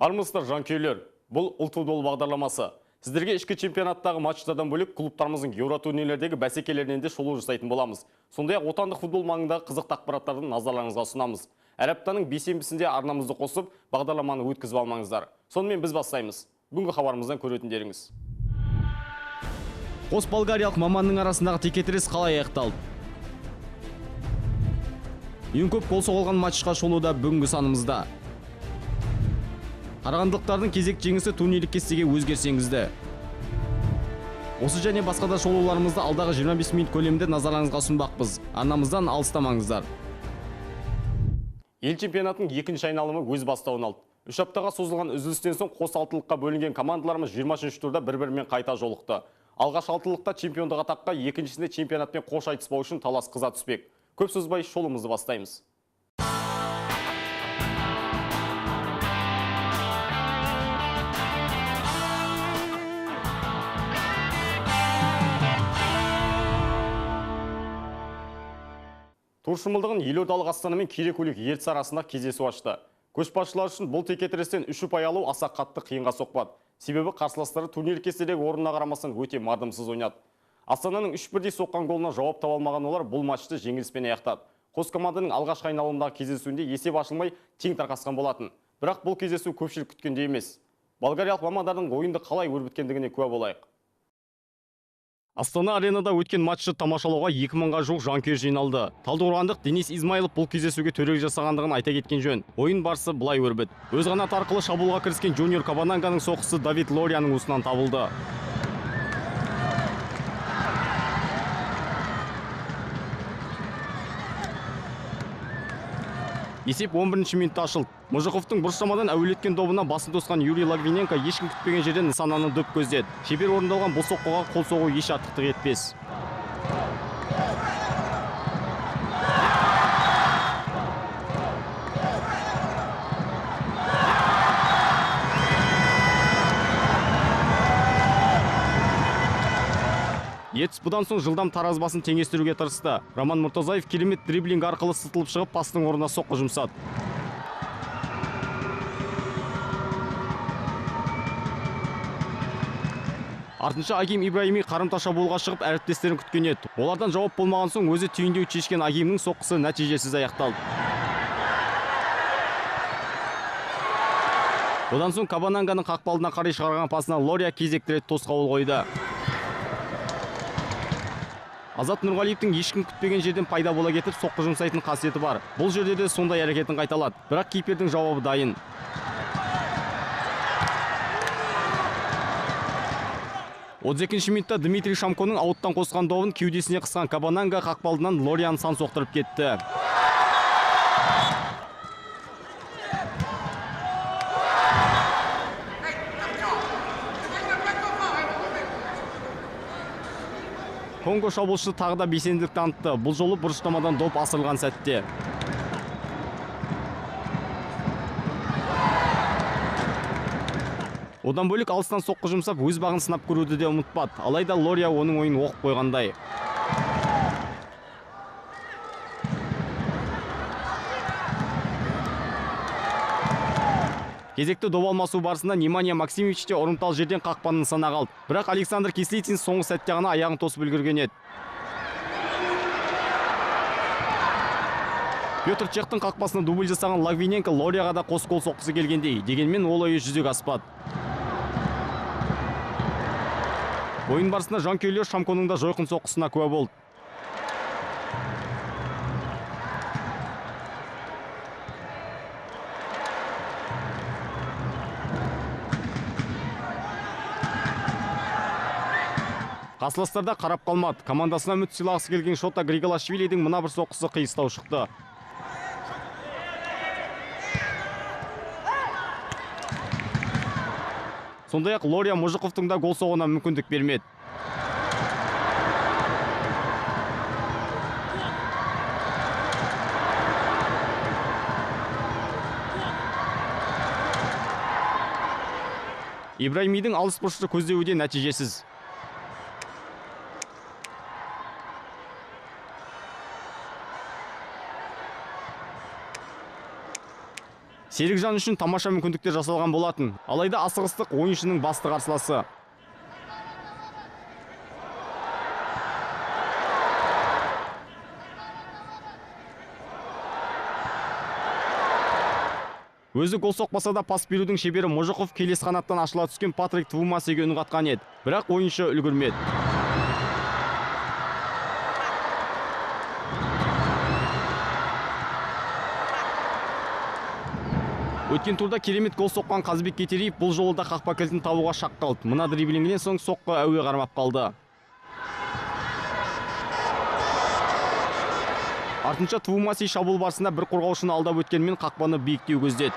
Армысыздар, жанкүйерлер, бұл Ұлт футбол бағдарламасы. Сіздерге ішкі чемпионаттағы матчтардан бөлек клубтарымыздың еуротурнирлердегі бәсекелерінен де шолу жасайтын боламыз. Сондай-ақ отандық футбол маңындағы қызықты ақпараттарды назарларыңызға ұсынамыз. Әр аптаның бейсенбісінде арнамызды қосып, бағдарламаны өткізіп алмаңыздар. Сонымен біз бастаймыз. Бүгінгі хабарымыздан көретіндеріңіз. Қос болгариялық маманның арасындағы текетірес қалай аяқталды? Ең көп гол соғылған матчқа шолуда бүгінгі санымызда. Қарағандылықтардың кезек жеңісі турнирлік кестеге өзгеріс енгізді. Осы және басқа да шолуларымызды алдағы 25 минут көлемінде назарларыңызға ұсынбақпыз. Арнамыздан алыстамаңыздар. Ел чемпионатының екінші айналымы өз бастауын алды. 3 аптаға созылған үзілістен соң қос алтылыққа бөлінген командаларымыз 23 турда бір-бірімен қайта жолықты. Алғаш алтылықта чемпиондық атаққа, екіншісінде чемпионатпен қош айтыспау үшін талас қыза түспек. Көп созбай шолуымызды бастаймыз. Тур шымылдығын елордалық Астана мен Керекулік Ертіс арасында кездесу ашты. Көшбасшылар үшін бұл текетірестен 3 ұпай алу аса қатты қиынға соқпады. Себебі қарсыластары турнир кестедегі орнына қарамастан өте мардымсыз ойнады. Астананың 3-1 соққан голына жауап таба алмаған олар бұл матчты жеңіліспен аяқтады. Қос команданың алғашқы айналымдағы кездесуінде есеп ашылмай тең тарқасқан болатын. Бірақ бұл кездесу көпшілік күткендей емес. Болгариялық мамандардың ойынды қалай өрбіткендігіне куә болайық. Астана аренада өткен матчты тамашалауға 2000-ға жуық жанкүйер жиналды. Талдықорғандық Денис Измайлов бұл кездесуге төрелік жасағандығын айта кеткен жөн. Ойын барысы былай өрбіді. Өз қанаты арқылы шабуылға кіріскен Джуниор Кабананганың соққысы Давид Лорияның уысынан табылды. Есеп 11-ші минутта ашылды. Мұжықовтың бұрыштамадан әуелеткен добына басын тосқан Юрий Логвиненко ешкім күтпеген жерден нысананы дөп көздеді. Шебер орындалған бұл соққыға қол соғу еш артықтық етпес. Ертіс бұдан соң жылдам таразбасын теңестіруге тырысты. Роман Мұртазаев керемет дриблинг арқылы сытылып шығып, пастың орнына соққы жұмсады. Артынша Агим Ибраими қарымта шабуылға шығып, әріптестерін күткен еді. Олардан жауап болмаған соң өзі түйіндеу шешкен Агимнің соққысы нәтижесіз аяқталды. Одан соң Кабананганың қақпалына қарай шығарған пасына Лория кезекті рет тосқауыл қойды. Азат Нұрғалиевтің ешкім күтпеген жерден пайда бола кетіп, соққы жұмсайтын қасиеті бар. Бұл жерде де сондай әрекетін қайталады. Бірақ кипердің жауабы дайын. Отыз екінші минутта Дмитрий Шамконың ауыттан қосқан добын кеудесіне қысқан Кабананга қақпалынан Лорияны сан соқтырып кетті. Конго шабуылшысы тағы да белсенділік танытты. Бұл жолы бұрыштамадан доп асырылған сәтте. Одан бөлек алыстан соққы жұмсап, өз бағын сынап көруді де ұмытпады. Алайда Лория оның ойын оқып қойғандай. Кезекті доп алмасу барысында Немания Максимович те ұрымтал жерден қақпаны нысанаға алды. Бірақ Александр Кислицин соңғы сәтте ғана аяғын тосып үлгерген еді. Петр Чехтың қақпасына дубль жасаған Логвиненко Лорияға да қос гол соққысы келгендей. Дегенмен ол ойы жүзеге аспады. Ойын барысында жанкүйерлер Шамконың да жойқын соққысына куә болды. Қарсыластар да қарап қалмады. Командасына үміт сыйлағысы келген Шота Григалашвилидің мына бір соққысы қиыстау шықты. Сондай-ақ Лория Мұжықовтың да гол соғуына мүмкіндік бермеді. Ибраимидің алыс бұрышты көздеуі де нәтижесіз. Серікжан үшін тамаша мүмкіндіктер жасалған болатын. Алайда асығыстық ойыншының басты қарсыласы. Өзі гол соқпаса да пас берудің шебері Можықов келесі қанаттан ашыла түскен Патрик Твумасеге үн қатқан еді. Бірақ ойыншы үлгермеді. Өткен турда керемет гол соққан Қазыбек Кетериев бұл жолы да қақпа кілтін табуға шақ қалды. Мына дриблингінен соң соққы әуе қармап қалды. Артынша Твумаси шабуыл барысында бір қорғаушыны алдап өткенмен қақпаны биіктеу көздеді.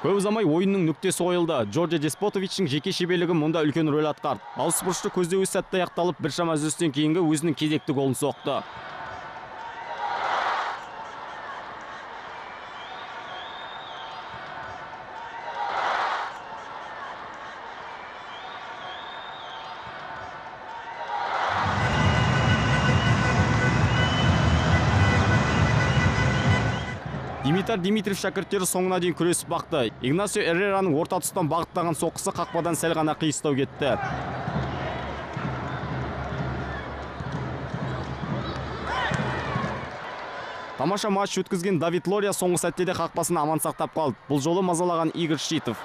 Көп ұзамай ойынның нүктесі қойылды. Джорджи Деспотовичтің жеке шеберлігі мұнда үлкен рөл атқарды. Алыс бұрышты көздеуі сәтті аяқталып, біршама үзілістен кейінгі өзінің кезекті голын соқты. Димитар Димитриев шәкірттері соңына дейін күресіп бақты. Игнасио Эррераның орта тұстан бағыттаған соққысы қақпадан сәл ғана қиыстау кетті. Тамаша матч өткізген Давид Лория соңғы сәтте де қақпасын аман сақтап қалды. Бұл жолы мазалаған Игорь Шитов.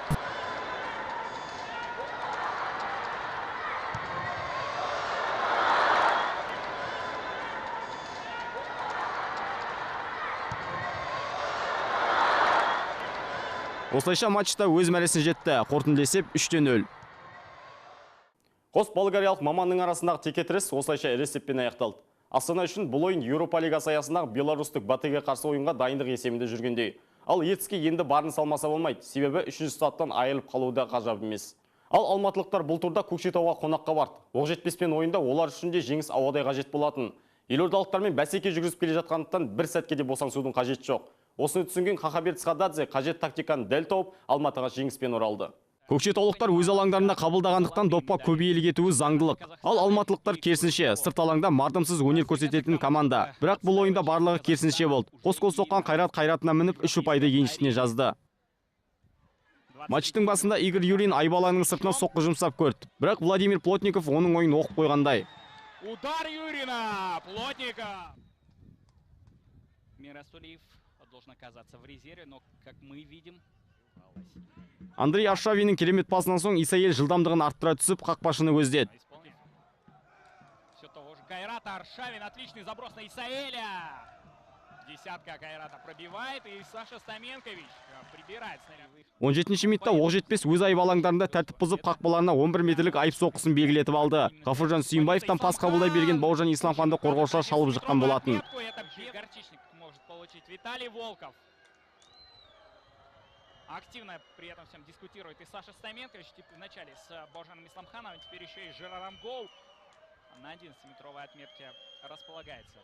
Осылайша матчта өз мәресіне жетті. Қорытынды есеп 3-0. Қос болгариялық маманның арасындағы текетірес осылайша ірі есеппен аяқталды. Астана үшін бұл ойын Еуропа лигасы аясындағы беларустық Батыге қарсы ойынға дайындық есебінде жүргендей. Ал Ертіске енді барын салмаса болмайды. Себебі 3-ші сатыдан айырылып қалуы да ғажап емес. Ал алматылықтар бұл турда Көкшетауға қонаққа барды. Оқжетпеспен ойында олар үшін де жеңіс ауадай қажет болатын. Елордалықтармен бәсеке жүргізіп келе жатқандықтан бір сәтке де босаңсудың қажеті жоқ. Осыны түсінген Қахабер Цхададзе қажет тактиканы дәл тауып, Алматыға жеңіспен оралды. Көкшетаулықтар өз алаңдарында қабылдағандықтан допқа көп иелік етуі заңдылық. Ал алматылықтар керісінше, сырт алаңда мардымсыз өнер көрсететін команда. Бірақ бұл ойында барлығы керісінше болды. Қос гол соққан Қайрат қайратына мініп, 3 ұпайды еншісіне жазды. Матчтың басында Игорь Юрин айбаланың сыртына соққы жұмсап көрді. Бірақ Владимир Плотников оның ойын оқып қойғандай. Удар Юрина, Плотников. Мирасулиев должен оказаться в резерве, но, как мы видим... Андрей Аршавиннің керемет пасынан соң Исаел жылдамдығын арттыра түсіп, қақпашыны көздеді. Все того же Кайрата, Аршавин, отличный заброс на Исаэля. Десятка Кайрата пробивает, и Саша Стаменкович прибирает снаряд. 17-ші минутта Оқжетпес өз айып алаңдарында тәртіп бұзып, қақпаларына 11 метрлік айып соққысын белгілетіп алды. Ғафуржан Сүйінбаевтан пас қабылдай берген Бауыржан Исламханды қорғаушылар шалып жыққан болатын. Может получить Виталий Волков. Активно при этом всем дискутирует и Саша Стаменкович. Вначале с Бауржаном Исламхановым, теперь еще и Жераром Гоу. На 11-метровой отметке располагается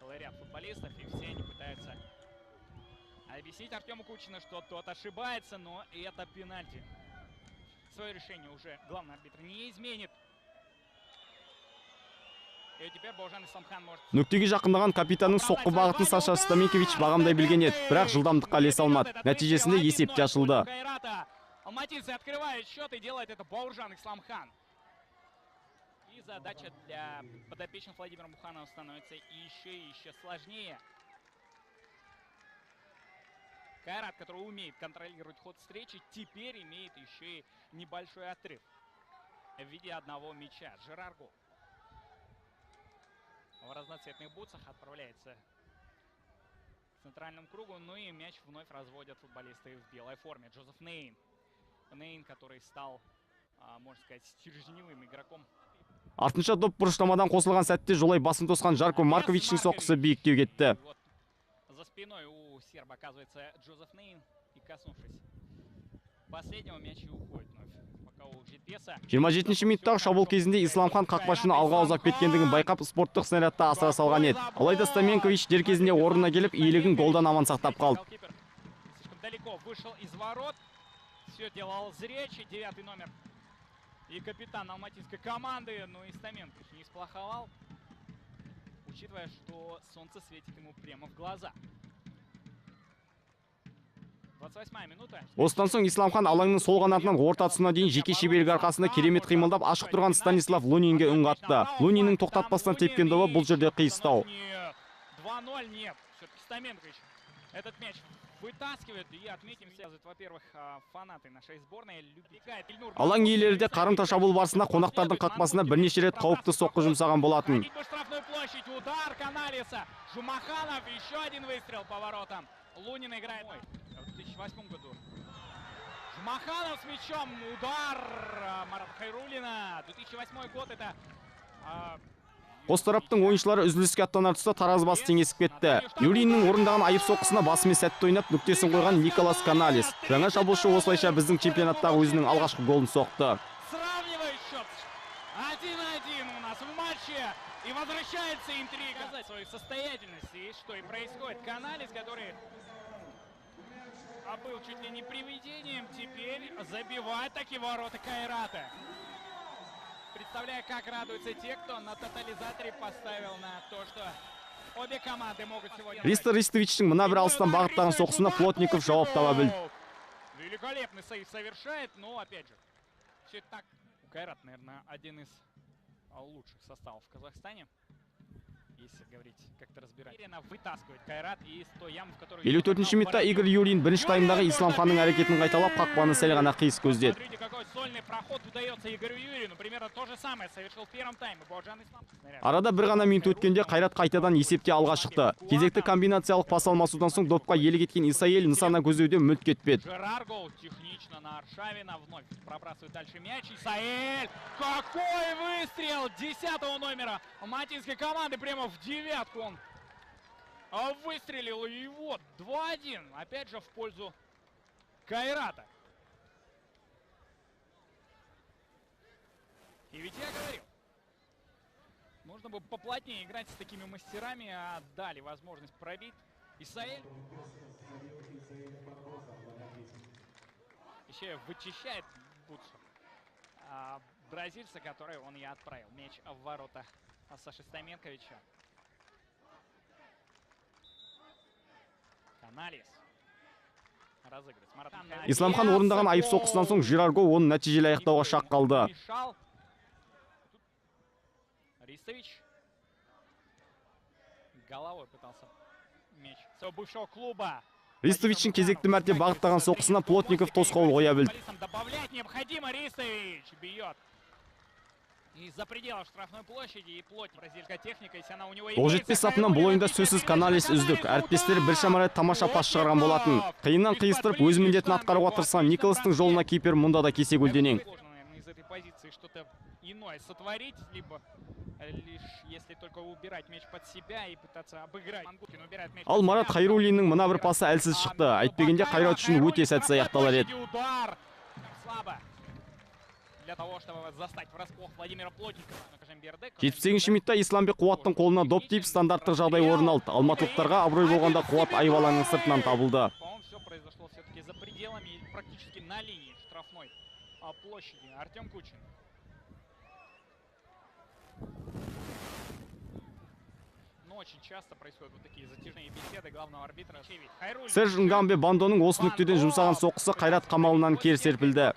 целый ряд футболистов, и все они пытаются объяснить Артему Кучину, что тот ошибается, но это пенальти. Свое решение уже главный арбитр не изменит. Нүктеге жақындаған капитанның соққы бағытын Саша Стаменкович бағамдай білген еді, бірақ жылдамдыққа ілесе алмады. Нәтижесінде есеп те ашылды. Алматинцы открывают счет, и делает это Бауыржан Исламхан. И задача для подопечных Владимира Муханова становится еще и еще сложнее. Кайрат, который умеет контролировать ход встречи, теперь имеет еще и небольшой отрыв в виде одного мяча. Жерар Гоу в разноцветных бутсах отправляется к центральному кругу. Ну и мяч вновь разводят футболисты в белой форме. Джозеф Нейн. Нейн, который стал, можно сказать, стержневым игроком. Артынша доп бұрыштамадан қосылған сәтте жолай басын тосқан Жарко Марковичтің соққысы биіктеу кетті. За спиной у серба оказывается Джозеф Нейн, и коснувшись последнего, мяч и уходит вновь. 27 минуттағы шабуыл кезінде Исламхан қақпашыны алға ұзап кеткендігін байқап, спорттық снарядты асыра салған еді. Алайда Стаменкович дер кезінде орнына келіп, иелігін голдан аман сақтап қалды. Слишком далеко вышел из ворот. Все делал зрячий, 9-й номер и капитан алматинской команды. Ну и Стаменкович не сплоховал, учитывая, что солнце светит ему прямо в глаза. 28-я минута. Осыдан соң Исламхан алаңның сол қанатынан орта тұсына дейін жеке шеберлігі арқасында керемет қимылдап, ашық тұрған Станислав Лунинге үн қатты. Луниннің тоқтатпастан тепкен добы бұл жерде қиыстау. 2-0, нет. Все-таки Стаменкович этот мяч вытаскивает. И отметим, во-первых, фанаты нашей сборной. Алаң иелері де қарымта шабуыл барысында қонақтардың қақпасына бірнеше рет қауіпті соққы жұмсаған болатын. Штрафную площадь, удар Каналеса. Жумаханов, еще один выстрел по воротам. Лунин играет в 2008 году. Жумаханов с мячом, удар Марата Хайруллина. 2008 год, это... Қос тараптың ойыншылары үзіліске аттанар тұста таразы басы теңесіп кетті. Юриннің орындаған айып соққысына басымен сәтті ойнап, нүктесін қойған Николас Каналес. Жаңа шабуылшы осылайша біздің чемпионаттағы өзінің алғашқы голын соқты. Сравнивает счет. 1-1 у нас в матче. И возвращается интрига. Свою состоятельность. И что и происходит. Каналес, который был чуть ли не привидением, теперь забивает такие ворота Кайрата. Представляю, как радуются те, кто на тотализаторе поставил на то, что обе команды могут сегодня... Ристо Ристовичтің мына бір алыстан бағыттаған соққысына Плотников жауап таба білді. Великолепный сейв совершает, но опять же, все так. У Кайрат, наверное, один из лучших составов в Казахстане. Если говорить, как-то разбирать. Вытаскивает Кайрат из той ямы, в которую... 54-ші минутта Игорь Юрин бірінші таймдағы Исламханның әрекетін қайталап, қақпаны сәл ғана қиыс көздеді. Смотрите, какой сольный проход удается Игорю Юрину. Примерно то же самое совершил в первом тайме Бауыржан Ислам. Арада бір ғана минут өткенде Қайрат қайтадан есепте алға шықты. Кезекті комбинациялық пас алмасудан соң допқа иелік еткен Исаэль нысана көздеуде мүлт кетпеді. Жерар Гоу технично на Аршавина вновь пробрасывает дальше мяч. Исаэль! Какой выстрел 10-го номера алматинской команды прямо в девятку он выстрелил. И вот 2-1. Опять же в пользу Кайрата. И ведь я говорил, нужно бы поплотнее играть с такими мастерами, а дали возможность пробить. Исаэль еще вычищает бутсу бразильца, который он и отправил мяч в ворота Саши Стаменковича. Каналес разыгрывает. Исламхан орындаған айып соққысынан соң Жерар Гоу оны нәтижелі аяқтауға шақ қалды. Ристович головой пытался мяч своего бывшего клуба. Ристовичтің кезекті мәрте бағыттаған соққысына Плотников тосқауыл қоя білді. Добавлять необходимо. Ристович бьет из-за пределов штрафной площади, и плотник. Бразильская техника, если она у него Қол жетпес сапынан бұл ойында сөзсіз Каналес үздік. Әріптестері біршама рет тамаша пас шығарған болатын. Қиыннан қиыстырып өз міндетін атқаруға тырысқан Николастың жолына кипер мұнда да кесе көлденең. Сложно, наверное, из этой позиции что-то иное сотворить, либо лишь если только убирать мяч под себя и пытаться обыграть. Мангуткин убирает мяч. Ал Марат Хайруллиннің мына бір пасы әлсіз шықты. Әйтпегенде Қайрат үшін өте сәтсіз аяқталар еді. Удар слабо. Для того, чтобы застать врасплох Владимира Плотникова. 78-ші минутта Исламбек Қуаттың қолына доп тиіп, стандарттық жағдай орын алды. Алматылықтарға абырой болғанда Қуат айып алаңның сыртынан табылды. По-моему, все произошло все-таки за пределами и практически на линии штрафной площади. Артем Кучин. Но очень часто происходят вот такие затяжные беседы главного арбитра. Хайруллин. Серж Нгамбе Бандоның осы нүктеден жұмсаған соққысы Қайрат қамалынан кері серпілді.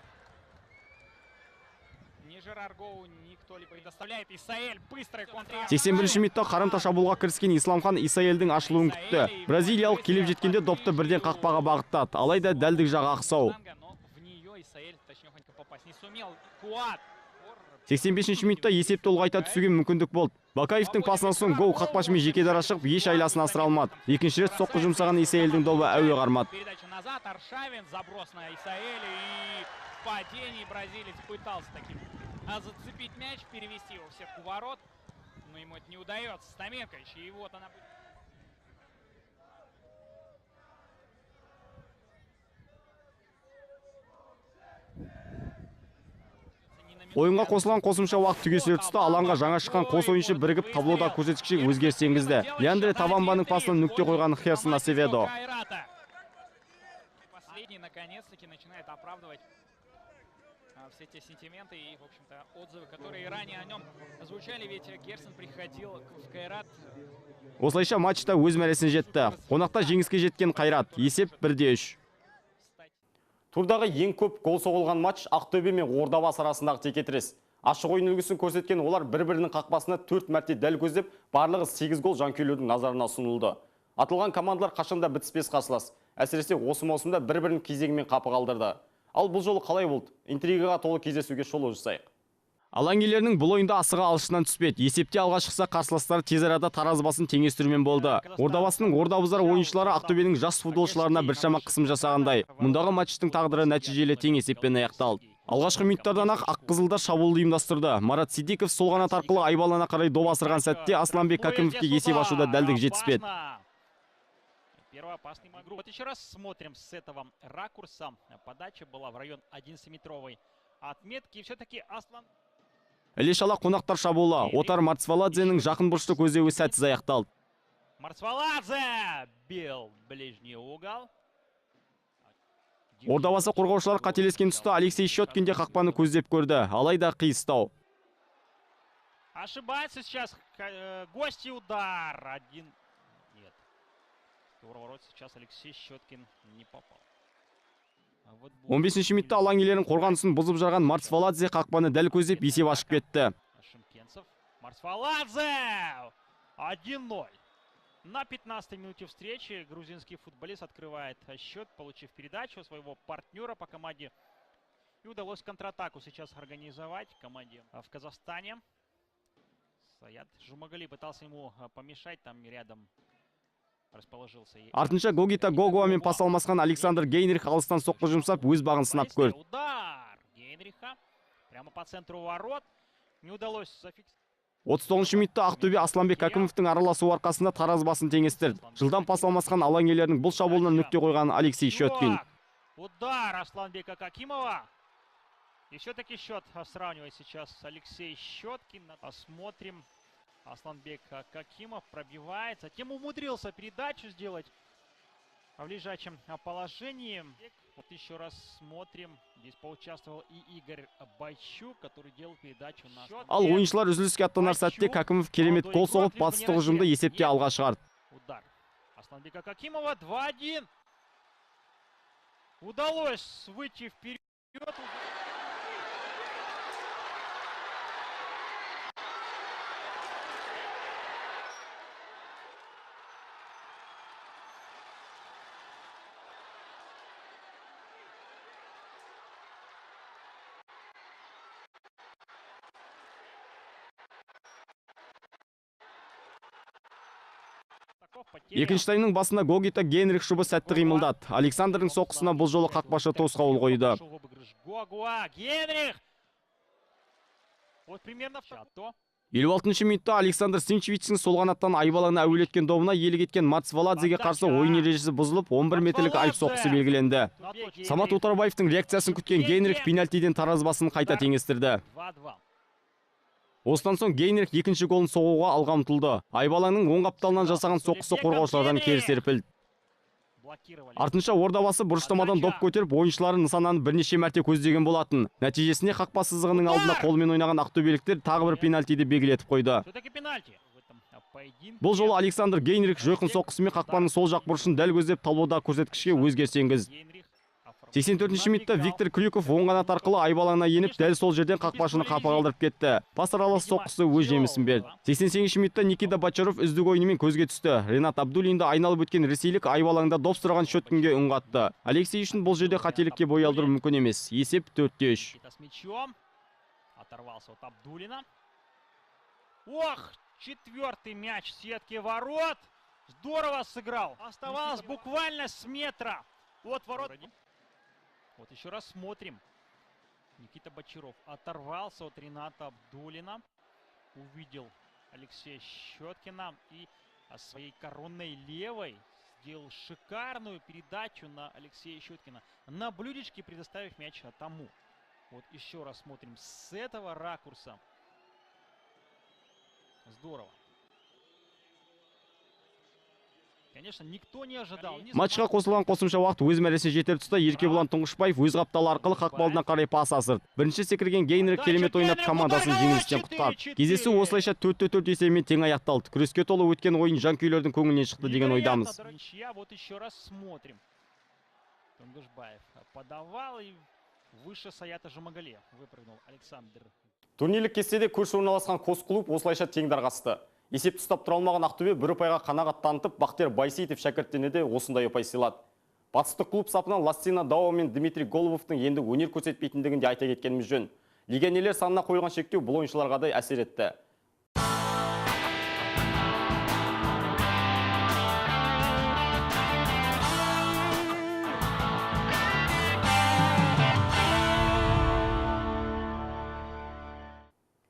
Ни Жерар Гоу, ни кто-либо предоставляет. Исаэль быстрый контр. 81-ші минутта қарымта шабуылға кіріскен Исламхан Исаэльдің ашылуын күтті. Бразилиялық келіп жеткенде допты бірден қақпаға бағыттады. Алайда дәлдік жағы ақсау. Но в нее Исаэль точнёхонько попасть не сумел. Куат. 85-ші минутта есепті ұлғайта түсуге мүмкіндік болды. Бакаевтың пасынан соң Гоу қақпашымен жеке дара шығып, еш айласын асыра алмады. Екінші рет соққы жұмсаған Исаэльдің добы әуе қармады. Передача назад, Аршавин, заброс на Исаэля, и в падении бразилец пытался таким зацепить мяч, перевести его в сетку ворот, но ему это не удается. Стаменкович, и вот она... Ойынға қосылған қосымша уақыт түгесілер тұста алаңға жаңа шыққан қос ойыншы бірігіп таблодағы көрсеткішке өзгеріс енгізді. Леандре Тавамбаның пасына нүкте қойған Херсон Асеведо. Последний наконец-таки начинает оправдывать все те сентименты и, в общем-то, отзывы, которые ранее о нем звучали, ведь Герсон приходил в Кайрат. Осылайша матчта өз мәресіне жетті. Қонақта жеңіске жеткен Қайрат. Есеп 1-3. Турдағы ең көп гол соғылған матч Ақтөбе мен Ордабасы арасындағы текетірес. Ашық ойын үлгісін көрсеткен олар бір-бірінің қақпасына 4 мәрте дәл көздеп, барлығы 8 гол жанкүйерлердің назарына ұсынылды. Атылған командалар қашанда бітіспес қарсылас. Әсіресе осы маусымда бір-бірін кезегімен қапы қалдырды. Ал бұл жолы қалай болды? Интригаға толы кездесуге шолу жасайық. Алаң иелерінің бұл ойында асығы алшынан түспеді. Есепте алға шықса қарсыластары тез арада таразы басын теңестірумен болды. Ордабасының ордабұзар ойыншылары Ақтөбенің жас футболшыларына біршама қысым жасағандай. Мұндағы матчтың тағдыры нәтижелі тең есеппен аяқталды. Алғашқы минуттардан-ақ аққызылдар шабуылды ұйымдастырды. Марат Сидиков сол қанат арқылы айбалана қарай доп асырған сәтте Асланбек Кәкімовке есеп ашуда дәлдік жетіспеді. Первый опасный игру. Вот еще раз смотрим с этого ракурса. Подача была в район 11-метровой отметки. И все-таки Аслан... Іле-шала қонақтар шабуылы. Отар Марцваладзенің жақын бұрышты көздеуі сәтсіз аяқталды. Марцваладзе бил ближний угол. Ордабасы қорғаушылар қателескен тұста Алексей Щеткин де қақпаны көздеп көрді. Алайда қиыстау. Ошибается сейчас гости, удар. Один. Нет. Ворот сейчас Алексей Щеткин не попал. 15-ші минутта алаң иелерінің қорғанысын бұзып жарған Марцваладзе қақпаны дәл көздеп есеп ашып кетті. Шымкентцев. Марцваладзе! 1-0. На 15-й минуте встречи грузинский футболист открывает счет, получив передачу своего партнера по команде. И удалось контратаку сейчас организовать команде в Казахстане. Саят Жумагали пытался ему помешать, там рядом расположился. Артынша Гогита Гогуамен пас алмасқан Александр Гейнрих алыстан соққы жұмсап, өз бағын сынап көрді. Удар Гейнриха прямо по центру ворот. Не удалось зафиксировать. 39-шы минутта Ақтөбе Асланбек Кәкімовтің араласуы арқасында таразы басын теңестірді. Жылдам пас алмасқан алаң иелерінің бұл шабуылына нүкте қойған Алексей Щеткин. Удар Асланбека Какимова. И все-таки счет сравнивает сейчас Алексей Щеткин. Посмотрим. Асланбек Какимов пробивает. Затем умудрился передачу сделать в лежачем положении. Вот еще раз смотрим. Здесь поучаствовал и Игорь Байчук, который делал передачу на... Ал ойыншылар үзіліске аттанар сәтте Кәкімов керемет гол соғып, батыстық ұжымды есепте алға шығарды. Удар Асланбека Какимова 2-1. Удалось выйти вперед. Екінші таймның басында Гогита Генрих жұбы сәтті қимылдады. Александрдың соққысына бұл жолы қақпашы тосқауыл қойды. 56-шы минутта Александр Синчевичтің сол қанаттан айбаланы әуелеткен добына иелік еткен Марцваладзеге қарсы ойын ережесі бұзылып, 11 метрлік айып соққысы белгіленді. Самат Отарбаевтың реакциясын күткен Генрих пенальтиден таразы басын қайта теңестірді. Осыдан соң Гейнрих екінші голын соғуға алға ұмтылды. Айбаланың оң қапталынан жасаған соққысы қорғаушылардан кері серпілді. Артынша Ордабасы бұрыштамадан доп көтеріп, ойыншылары нысананы бірнеше мәрте көздеген болатын. Нәтижесінде қақпа сызығының алдында қолмен ойнаған ақтөбеліктер тағы бір пенальтиді белгілетіп қойды. Бұл жолы Александр Гейнрих жойқын соққысымен қақпаның сол жақ бұрышын дәл көздеп, таблодағы көрсеткішке өзгеріс енгізді. 84-ші минутта Виктор Крюков оң қанат арқылы айбалана еніп, дәл сол жерден қақпашыны қапы қалдырып кетті. Пас аралас соққысы өз жемісін берді. 88-ші минутта Никита Бочаров үздік ойынымен көзге түсті. Ренат Абдуллинді айналып өткен ресейлік айбалаңда доп сұраған Щеткинге үн қатты. Алексей үшін бұл жерде қателікке бой алдыру мүмкін емес. Есеп 4-3. Оторвался от Абдуллина. Ох, четвертый мяч в сетке ворот. Здорово сыграл. Оставалось буквально с метра от ворот. Вот еще раз смотрим. Никита Бочаров оторвался от Рената Абдуллина. Увидел Алексея Щеткина и своей коронной левой сделал шикарную передачу на Алексея Щеткина. На блюдечке предоставив мяч тому. Вот еще раз смотрим с этого ракурса. Здорово. Конечно, никто не ожидал. Матчқа қосылған қосымша уақыт өз мәресіне жетер тұста Еркебұлан Тұңғышбаев өз қапталы арқылы қақпа алдына қарай пас асырды. Бірінші секірген Гейнрих керемет ойнап командасын жеңілістен құтқарды. Кездесу осылайша 4-4 есебімен тең аяқталды. Күреске толы өткен ойын жанкүйерлердің көңілінен шықты деген ойдамыз. Ничья, вот еще раз смотрим. Тунгышбаев подавал и выше Саята Жумагалиева выпрыгнул Александр. Турнирлік кестеде көрші орналасқан қос клуб осылайша тең дарғасты. Есепті ұстап тұра алмаған Ақтөбе бір ұпайға қанағат танытып, Бақтияр Байсейітов шәкірттеріне де осындай ұпай сыйлады. Батыстық клуб сапынан Лассина Дао мен Дмитрий Голубовтың енді өнер көрсетпейтіндігін де айта кеткеніміз жөн. Легионерлер санына қойылған шектеу бұл ойыншыларға да әсер етті.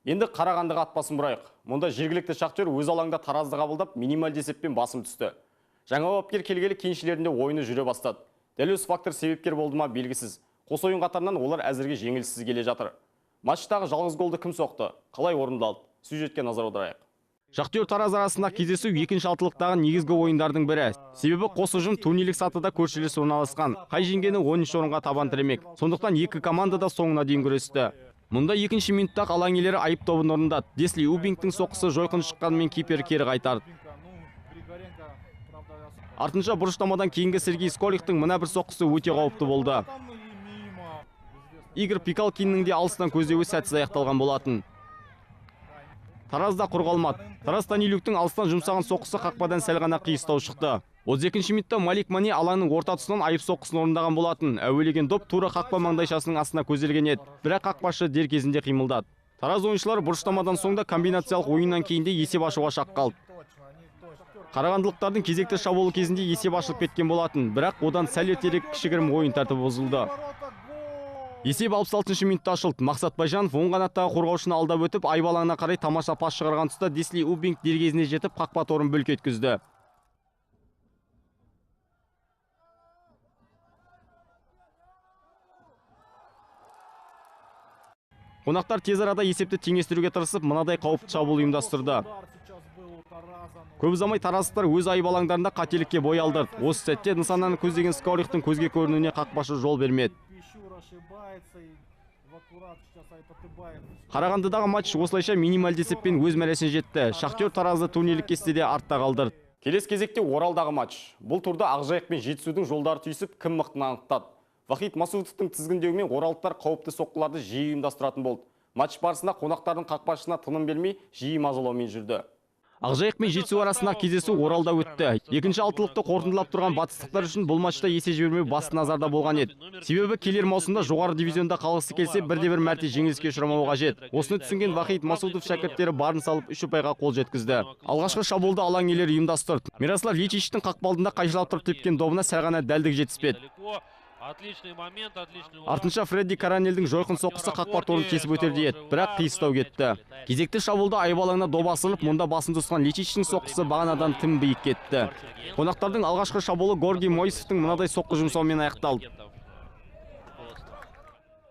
Енді Қарағандыға ат басын бұрайық. Мұнда жергілікті Шахтер өз алаңда Таразды қабылдап, минималды есеппен басым түсті. Жаңа бапкер келгелі кеншілерінде ойыны жүре бастады. Дәл осы фактор себепкер болды ма белгісіз. Қос ойын қатарынан олар әзірге жеңіліссіз келе жатыр. Матчтағы жалғыз голды кім соқты? Қалай орындалды? Сюжетке назар аударайық. Шахтер Тараз арасындағы кездесу екінші алтылықтағы негізгі ойындардың бірі. Себебі қос ұжым турнирлік сатыда көршілес орналасқан. Қай жеңгені 13 орынға табан тіремек. Сондықтан екі команда да соңына дейін күресті. Мұнда екінші минутта алаң иелері айып добын орындады. Десли Убингтің соққысы жойқын шыққанымен кипер кері қайтарды. Артынша бұрыштамадан кейінгі Сергей Сколихтің мына бір соққысы өте қауіпті болды. Игорь Пикалкиннің де алыстан көздеуі сәтсіз аяқталған болатын. Тараз да құр қалмады. Тарас Данилюктің алыстан жұмсаған соққысы қақпадан сәл ғана қиыстау шықты. 32 минутта Малик Мане алаңның орта тұсынан айып соққысын орындаған болатын. Әуелеген доп тура қақпа маңдайшасының астына көзделген еді. Бірақ қақпашы дер кезінде қимылдады. Тараз ойыншылары бұрыштамадан соң да комбинациялық ойыннан кейін де есеп ашуға шақ қалды. Қарағандылықтардың кезекті шабуылы кезінде есеп ашылып кеткен болатын. Бірақ одан сәл ертерек кішігірім ойын тәртібі бұзылды. Есеп 66 минутта ашылды. Мақсат Байжанов оң қанаттағы қорғаушыны алдап өтіп, айып алаңына қарай тамаша пас шығарған тұста Десли Убинг дер кезінде жетіп, қақпа торын бүлк еткізді. Қонақтар тез арада есепті теңестіруге тырысып, мынадай қауіпті шабуыл ұйымдастырды. Көп ұзамай тараздықтар өз айып алаңдарында қателікке бой алдырды. Осы сәтте нысананы көздеген Скорихтің көзге көрінуіне қақпашы жол бермеді. Қарағандыдағы матч осылайша минималды есеппен өз мәресіне жетті. Шахтер Таразды турнирлік кестеде артта қалдырды. Келесі кезекте Оралдағы матч. Бұл турда Ақжайық пен Жетісудың жолдары түйісіп, кім мықтыны анықтады. Вахид Масудовтың тізгіндеуімен оралдықтар қауіпті соққыларды жиі ұйымдастыратын болды. Матч барысында қонақтардың қақпашысына тыным бермей, жиі мазалаумен жүрді. Ақжайық пен Жетісу арасындағы кездесу Оралда өтті. Екінші алтылықты қорытындылап тұрған батыстықтар үшін бұл матчта есе жібермеу басты назарда болған еді. Себебі келер маусымда жоғары дивизионда қалғысы келсе, бірде-бір мәрте жеңіліске ұшырамауы қажет. Осыны түсінген Вахид Масудов шәкірттері барын салып 3 ұпайға қол жеткізді. Алғашқы шабуылды алаң иелері ұйымдастырды. Мирослав Личичтің қақпа алдында қайшылап тұрып тепкен добына сәл ғана дәлдік жетіспеді. Отличный момент, отличный удар. Артынша Фредди Каранелдің жойқын соққысы қақпа торын кесіп өтердей еді, бірақ қиыстау кетті. Кезекті шабуылда айып алаңына доп асырылып, мұнда басын тосқан Личичтің соққысы бағанадан тым биік кетті. Қонақтардың алғашқы шабуылы Горгий Мойсовтың мынадай соққы жұмсауымен аяқталды.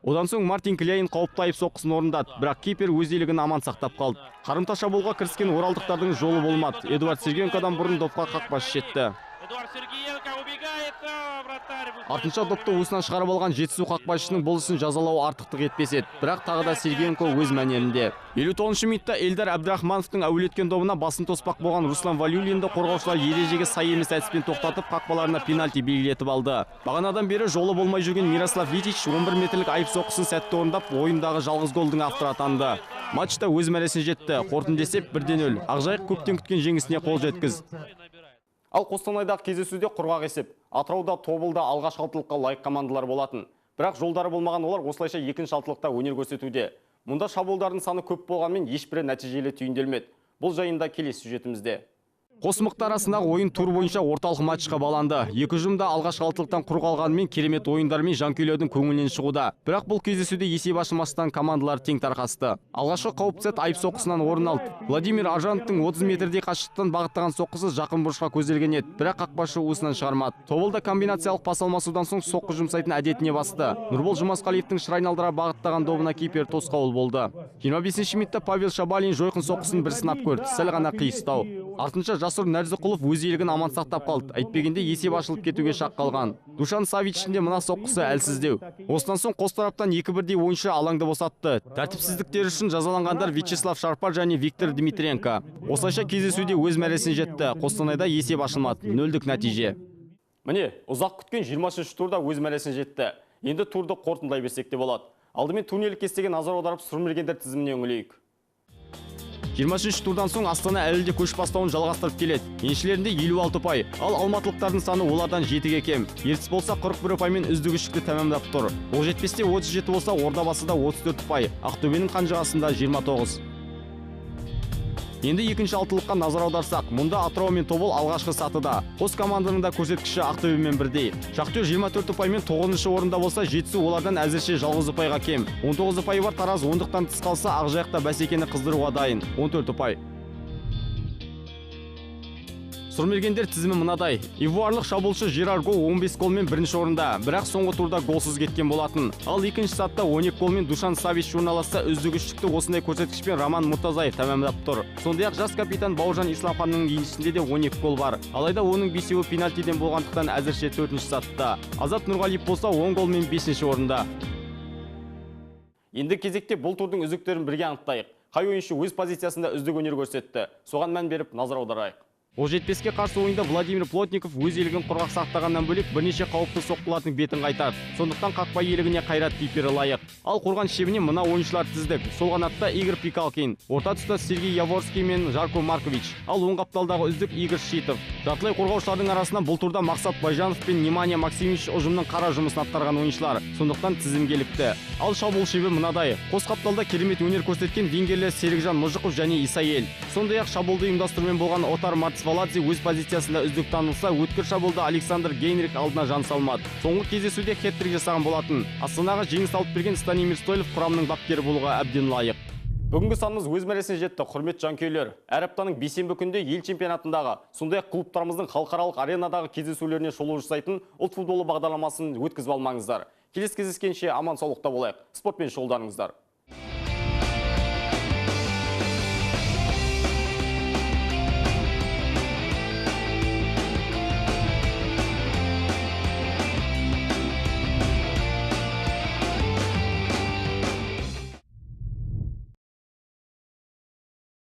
Одан соң Мартин Кляйн қауіпті айып соққысын орындады, бірақ кипер өз иелігін аман сақтап қалды. Қарымта шабуылға кіріскен оралдықтардың жолы болмады. Эдуард Сергеенкодан бұрын допқа қақпашы жетті. Эдуард Сергеенко убегает, вратарь выходит. Артынша допты уысынан шығарып алған Жетісу қақпашысының бұл ісін жазалау артықтық етпес еді. Бірақ тағы да Сергеенко өз мәнерінде. 59 минутта Эльдар Әбдірахмановтың әуелеткен добына басын тоспақ болған Руслан Валиуллинді қорғаушылар ережеге сай емес әдіспен тоқтатып, қақпаларына пенальти белгілетіп алды. Бағанадан бері жолы болмай жүрген Мирослав Литич 11 метрлік айып соққысын сәтті орындап, ойындағы жалғыз голдың авторы атанды. Матчта өз мәресіне жетті. Қорытынды есеп 1-0. Ақжайық көптен күткен жеңісіне қол жеткізді. Ал Қостанайдағы кездесуде құрғақ есеп. Атырауда, Тобылда алғашқы алтылыққа лайық командалар болатын. Бірақ жолдары болмаған олар осылайша екінші алтылықта өнер көрсетуде. Мұнда шабуылдардың саны көп болғанмен ешбірі нәтижелі түйінделмеді. Бұл жайында келесі сюжетімізде. Қос мықты арасындағы ойын тур бойынша орталық матчқа баланды. Екі ұжым да алғашқы алтылықтан құр қалғанымен, керемет ойындармен жанкүйерлердің көңілінен шығуда. Бірақ бұл кездесуде есеп ашылмастан командалар тең тарқасты. Алғашқы қауіпті сәт айып соққысынан орын алды. Владимир Аржановтың 30 метрдей қашықтықтан бағыттаған соққысы жақын бұрышқа көзделген еді, бірақ қақпашы уысынан шығармады. Тобыл да комбинациялық пас алмасудан соң соққы жұмсайтын әдетіне басты. Нұрбол Жұмасқалиевтің шыр айналдыра бағыттаған добына кипер тосқауыл болды. 25 минутта Павел Шабалин жойқын соққысын бір сынап көрді, сәл ғана қиыстау. Артынша Жасұр Нәрзіқұлов өз иелігін аман сақтап қалды. Әйтпегенде есеп ашылып кетуге шақ қалған. Душан Савичтің де мына соққысы әлсіздеу. Осыдан соң қос тараптан екі бірдей ойыншы алаңды босатты. Тәртіпсіздіктері үшін жазаланғандар Вячеслав Шарпар және Виктор Дмитренко. Осылайша кездесуде өз мәресіне жетті. Қостанайда есеп ашылмады. Нөлдік нәтиже. Міне, ұзақ күткен 23 турда өз мәресіне жетті. Енді турды қорытындылай берсек те болады. Алдымен турнирлік кестеге назар аударып, сұрмергендер тізіміне үңілейік. 23 турдан соң Астана әлі де көш бастауын жалғастырып келеді. Еншілерінде 56 ұпай, ал алматылықтардың саны олардан 7-ге кем. Ертіс болса 41 ұпаймен үздік үштікті тәмамдап тұр. Оқжетпесте 37 болса, Ордабасыда 34 ұпай, Ақтөбенің қанжығасында 29. Енді екінші алтылыққа назар аударсақ, мұнда Атырау мен Тобол алғашқы сатыда. Қос команданың да көрсеткіші Ақтөбемен бірдей. Шахтер 24 ұпаймен 9-шы орында болса, Жетісу олардан әзірше жалғыз ұпайға кем. 19 ұпайы бар Тараз ондықтан тыс қалса, Ақжайықта бәсекені қыздыруға дайын. 14 ұпай. Сұрмергендер тізімі мынадай. Ивуарлық шабуылшы Жерар Го 15 голмен бірінші орында, бірақ соңғы турда голсыз кеткен болатын. Ал екінші сатта 12 голмен Душан Савич орналасса, үздік үштікті осындай көрсеткішпен Роман Мұртазаев тәмамдап тұр. Сондай-ақ жас капитан Бауыржан Исламханның еншісінде де 12 гол бар. Алайда оның бесеуі пенальтиден болғандықтан әзірше төртінші сатта. Азат Нұрғалиев болса 10 голмен бесінші орында. Енді кезекте бұл турдың үздіктерін бірге анықтайық. Қай ойыншы өз позициясында үздік өнер көрсетті? Соған мән беріп назар аударайық. Оқжетпеске қарсы ойында Владимир Плотников өз иелігін құрғақ сақтағаннан бөлек бірнеше қауіпті соққылардың бетін қайтарды. Сондықтан қақпа иелігіне Қайрат кипері лайық. Ал қорған шебіне мына ойыншылар тіздік. Сол қанатта Игорь Пикалкин, орта тұста Сергей Яворский мен Жарко Маркович, ал оң қапталдағы үздік Игорь Шитов. Жартылай қорғаушылардың арасынан бұл турда Мақсат Байжанов пен Немания Максимович ұжымның қара жұмысын атқарған ойыншылар. Сондықтан тізімге ілікті. Ал шабуыл шебі мынадай. Қос қапталда керемет өнер көрсеткен вингерлер Серікжан Мұжықов және Исаел. Сондай-ақ шабуылды ұйымдастырумен болған Отар Мартсваладзе өз позициясында үздік танылса, өткір шабуылда Александр Гейнрих алдына жан салмады. Соңғы кездесуде хет-трик жасаған болатын. Астанаға жеңіс алып берген Станимир Стойлов құрамның бапкері болуға әбден лайық. Бүгінгі санымыз өз мәресіне жетті, құрметті жанкүйерлер. Әр аптаның бейсенбі күнде ел чемпионатындағы, сондай-ақ клубтарымыздың халықаралық аренадағы кездесулеріне шолу жасайтын ұлт футболы бағдарламасын өткізіп алмаңыздар. Келесі кездескенше аман саулықта болайық. Спортпен шұғылданыңыздар.